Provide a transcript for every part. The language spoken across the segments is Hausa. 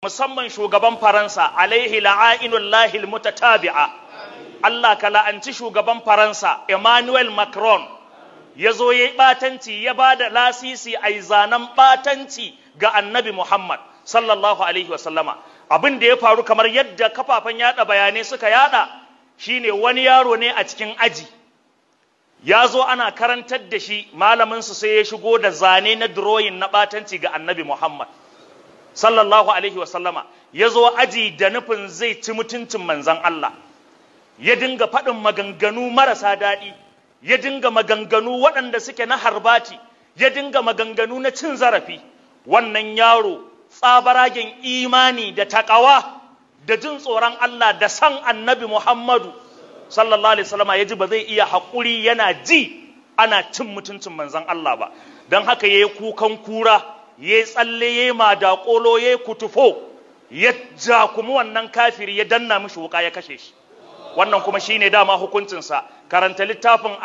Musamman shugaban Faransa, alaihi la'ainullahi almutatabi'a. Allah ka la'anci shugaban Faransa Emmanuel Macron. Ya zo ya yi ɓatanci, ya ba da lasisi a zanen ɓatanci ga Annabi Muhammad sallallahu alaihi wasallama. Abin da ya faru, kamar yadda kafafen yada bayanai suka yada, shine wani yaro ne a cikin aji ya zo ana karantar da shi, malaminsu sai ya shigo da zane na drawing na ɓatanci ga Annabi Muhammad sallallahu alaihi wasallama. Ya zo aji da nufin zai ci mutuncin Manzan Allah. Ya dinga faɗin maganganu marasa daɗi, ya dinga maganganu waɗanda suke na harbati, ya dinga maganganu na cin zarafi. Wannan yaro, tsabaragen imani da taƙawa da jin tsoron Allah da san Annabi Muhammadu sallallahu alaihi wasallama, ya ji ba zai iya haƙuri yana ji ana cin mutuncin Manzan Allah ba. Don haka ya yi kukan kura, ya tsalle, ya madakolo, ya kutufo, ya jakumi wannan kafiri, ya danna mishi wuka, ya kashe shi. Wannan kuma shine dama hukuncinsa. Karanta littafin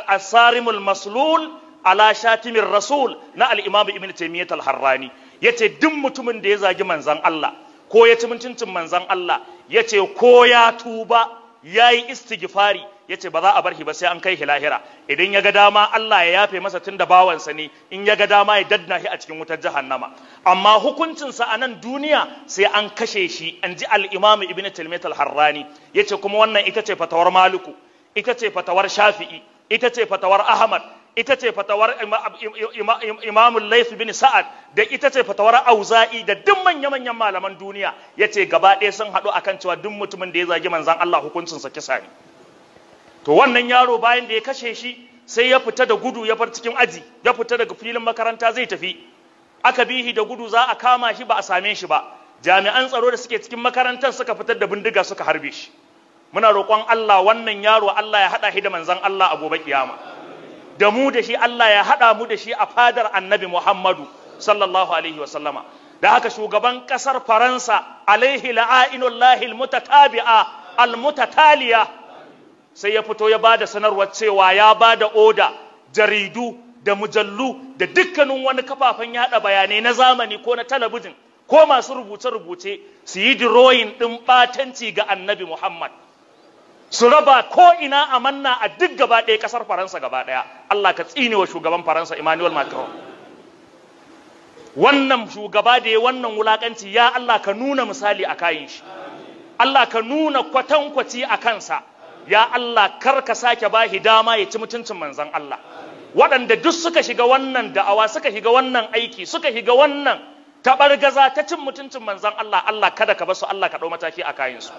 Asarimul Maslul ala Shatimin Rasul na al-Imam Ibn Taymiyyah al-Harrani. Yace duk mutumin da ya zagi Manzan Allah ko ya ci mutuncin Manzan Allah, yace ko ya tuba, yayi istighfari, yace ba za a bar shi ba sai an kai shi lahira. Idan ya ga dama, Allah ya yafe masa tunda bawansa ne. In ya ga dama, ya dadna shi a cikin wutar jahannama. Amma hukuncinsa a nan duniya sai an kashe shi, an ji al-Imam Ibn Taymiyyah al-Harrani. Yace kuma wannan ita ce fatawar Maliku, ita ce fatawar Shafi'i, ita ce fatawar Ahmad, ita ce fatawar Imam Layth bin Sa'ad, da ita ce fatawar Auza'i, da duk manya-manyan malaman duniya. Yace gaba ɗaya sun haɗu akan cewa duk mutumin da ya zagi Manzon Allah, hukuncinsa kisa ne. To, wannan yaro bayan da ya kashe shi, sai ya fita da gudu, ya bar cikin aji, ya fita daga filin makaranta zai tafi. Aka bihi da gudu za a kama shi, ba a same shi ba. Jami'an tsaro da suke cikin makarantar suka fitar da bindiga suka harbe shi. Muna roƙon Allah, wannan yaro Allah ya haɗa shi da Manzon Allah a gobe kiyama. Da mu da shi, Allah ya haɗa mu da shi a fadar Annabi Muhammadu sallallahu alaihi wa sallama. Da haka shugaban ƙasar Faransa, alaihi la'ainullahi almutatabi'a almutataliya, sai ya fito ya ba da sanarwar cewa ya ba da oda, jaridu da mujallu da dukkanin wani kafafen yada bayanai na zamani ko na talabijin ko masu rubuce-rubuce su yi drawing ɗin ɓatanci ga Annabi Muhammad, su raba ko ina a manna a duk gaba ɗaya ƙasar Faransa gaba ɗaya. Allah ka tsine wa shugaban Faransa Emmanuel Macron. Wannan shugaba da ya wannan wulakanci, ya Allah ka nuna misali a kayin shi, Allah ka nuna kwatankwaci a kansa. Ya Allah, kar ka sake bahi dama ya ci mutuncin Manzon Allah. Waɗanda duk suka shiga wannan da'awa, suka shiga wannan aiki, suka shiga wannan taɓargaza ta cin mutuncin Manzon Allah, Allah kada ka basu, Allah ka ɗau mataki a kayansu.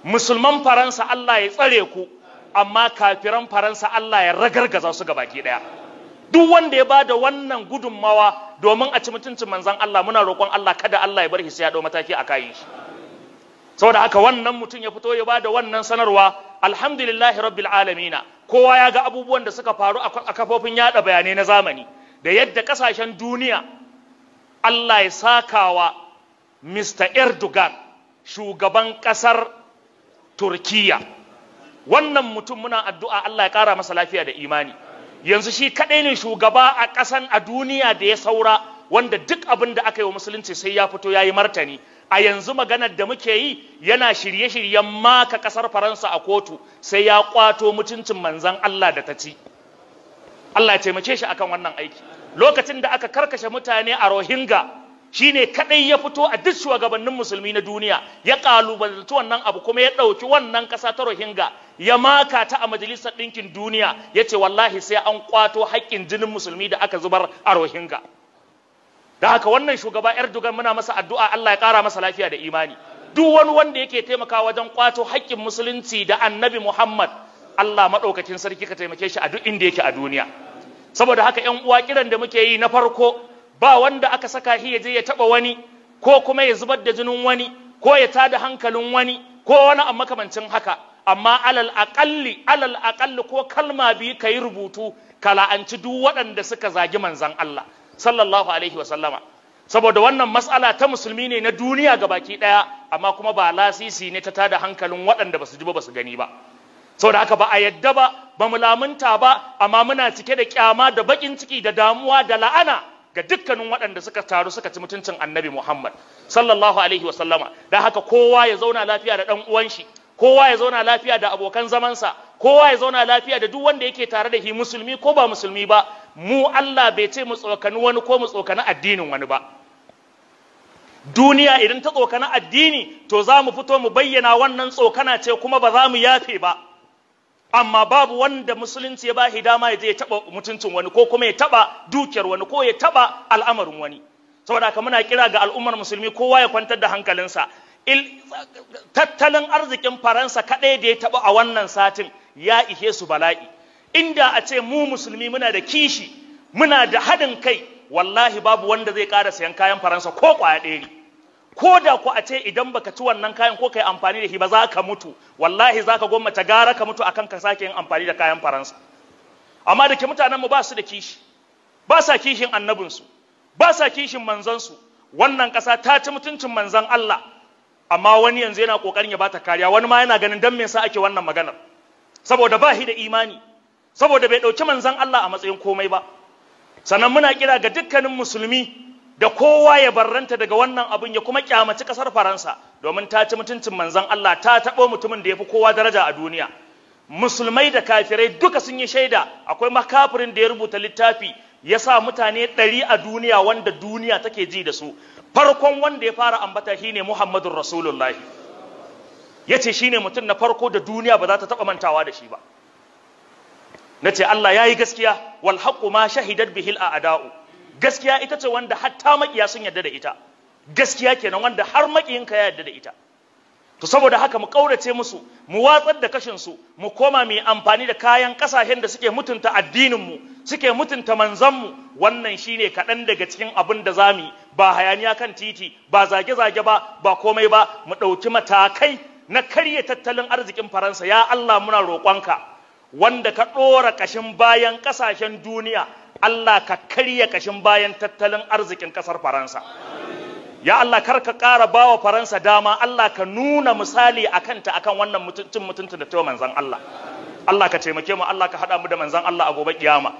Musulman Faransa, Allah ya tsare ku, amma kafiran Faransa, Allah ya ragargaza su gabaki ɗaya. Duk wanda ya ba da wannan gudunmawa domin a ci mutuncin Manzon Allah, muna roƙon Allah kada Allah ya bar shi sai ya ɗau mataki a kayan shi. Saboda haka wannan mutum ya fito ya ba da wannan sanarwa. Alhamdulillahi rabbil alamina. Kowa ya ga abubuwan da suka faru a kafofin yada bayanai na zamani da yadda kasashen duniya. Allah ya sakawa Mr. Erdogan, shugaban kasar Turkiya. Wannan mutum muna addu'a Allah ya kara masa lafiya da imani. Yanzu shi kaɗai ne shugaba a ƙasan a duniya da ya saura wanda duk abin da aka yi wa musulunci sai ya fito ya yi martani. A yanzu maganar da muke yi, yana shirye-shiryen maka kasar Faransa a kotu, sai ya kwato mutuncin Manzan Allah da ta ci. Allah ya taimake shi akan wannan aiki. Lokacin da aka karkashe mutane a Rohingya, shine kadai ya fito a duk shugabannin musulmi na duniya ya kalubalanci wannan abu, kuma ya ɗauki wannan ƙasa ta Rohingya ya maka ta a Majalisar Ɗinkin Duniya, ya ce wallahi sai an kwato haƙƙin jinin musulmi da aka zubar a Rohingya. Da haka wannan shugaba Erdogan, muna masa addu'a Allah ya ƙara masa lafiya da imani. Duk wani wanda yake taimakawa wajen kwato haƙƙin musulunci da Annabi Muhammad, Allah maɗaukakin sarki ka taimake shi a duk inda yake a duniya. Saboda haka, ƴan uwa, kiran da muke yi na farko, ba wanda aka saka shi ya je ya taɓa wani ko kuma ya zubar da jinin wani ko ya tada hankalin wani ko wani a makamancin haka. Amma alal aƙalli, alal aƙalli, ko kalma biyu ka yi rubutu ka la'anci duk waɗanda suka zagi Manzon Allah sallallahu alaihi wasallama. Saboda wannan matsala ta musulmi ne na duniya baki daya, amma kuma ba lasisi ne ta tada hankalin waɗanda basu ji ba, basu gani ba. Saboda haka ba a yadda ba, ba mu lamunta ba, amma muna cike da kyama da bakin ciki da damuwa da la'ana ga dukkanin waɗanda suka taru suka ci mutuncin Annabi Muhammad sallallahu alaihi wasallama. Dan haka kowa ya zauna lafiya da ɗan uwan shi, kowa ya zauna lafiya da abokan zamansa, kowa ya zauna lafiya da duk wanda yake tare da shi, musulmi ko ba musulmi ba. Mu Allah bai ce mu tsokani wani ko mu tsokani addinin wani ba. Duniya idan ta tsokani addini, to za mu fito mu bayyana wannan tsokana ce, kuma ba za mu yafe ba. Amma babu wanda musulunci ya ba shi dama ya je ya taba mutuncin wani, ko kuma ya taba dukiyar wani, ko ya taba al'amarin wani. Saboda haka muna kira ga al'ummar musulmi, kowa ya kwantar da hankalinsa. Tattalin arzikin Faransa kaɗai da ya taɓa a wannan satin ya ihe su bala'i. Inda a ce mu musulmi muna da kishi, muna da haɗin kai, wallahi babu wanda zai ƙara sayan kayan Faransa ko ƙwaya ɗaya ne. Ko da ku a ce idan baka ci wannan kayan ko kai amfani da shi ba za ka mutu, wallahi za ka gwammace gara ka mutu akan ka sake yin amfani da kayan Faransa. Amma da ke mutanen mu ba su da kishi, ba sa kishin annabinsu, ba sa kishin manzansu. Wannan ƙasa ta ci mutuncin manzan Allah, amma wani yanzu yana kokarin ya bata kariya, wani ma yana ganin dan me yasa ake wannan maganar, saboda ba shi da imani, saboda bai dauki manzon Allah a matsayin komai ba. Sannan muna kira ga dukkanin musulmi da kowa ya barranta daga wannan abun, ya kuma kyamaci kasar Faransa, domin ta ci mutuncin manzon Allah, ta tabo mutumin da yafi kowa daraja a duniya. Musulmai da kafirai duka sun yi shaida. Akwai makafirin da ya rubuta littafi ya sa mutane 100 a duniya wanda duniya take ji da su. Farkon wanda ya fara ambata shine Muhammadun Rasulullahi. Yace shine mutum na farko da duniya ba za ta taba mantawa da shi ba. Nace Allah yayi gaskiya, wal haqqu ma shahidat bihil a'da'u. Gaskiya ita ce wanda hatta makiya sun yarda da ita. Gaskiya kenan wanda har makiyinka ya yarda da ita. To saboda haka mu kaurace musu, mu watsar da kashin su, mu koma mu yi amfani da kayan kasashen da suke mutunta addinin mu, suke mutunta manzon mu. Wannan shine kaɗan daga cikin abin da zamu yi. Ba hayaniya kan titi, ba zage-zage ba, ba komai ba. Mu ɗauki matakai na karya tattalin arzikin Faransa. Ya Allah, muna roƙonka, wanda ka ɗora ƙashin bayan ƙasashen duniya, Allah ka karya ƙashin bayan tattalin arzikin ƙasar Faransa. Ya Allah, kar ka ƙara bawa Faransa dama. Allah ka nuna misali a kanta akan wannan mutuncin mutuntun da ta manzan Allah. Allah ka taimake mu, Allah ka haɗa mu da manzan Allah a gobe kiyama.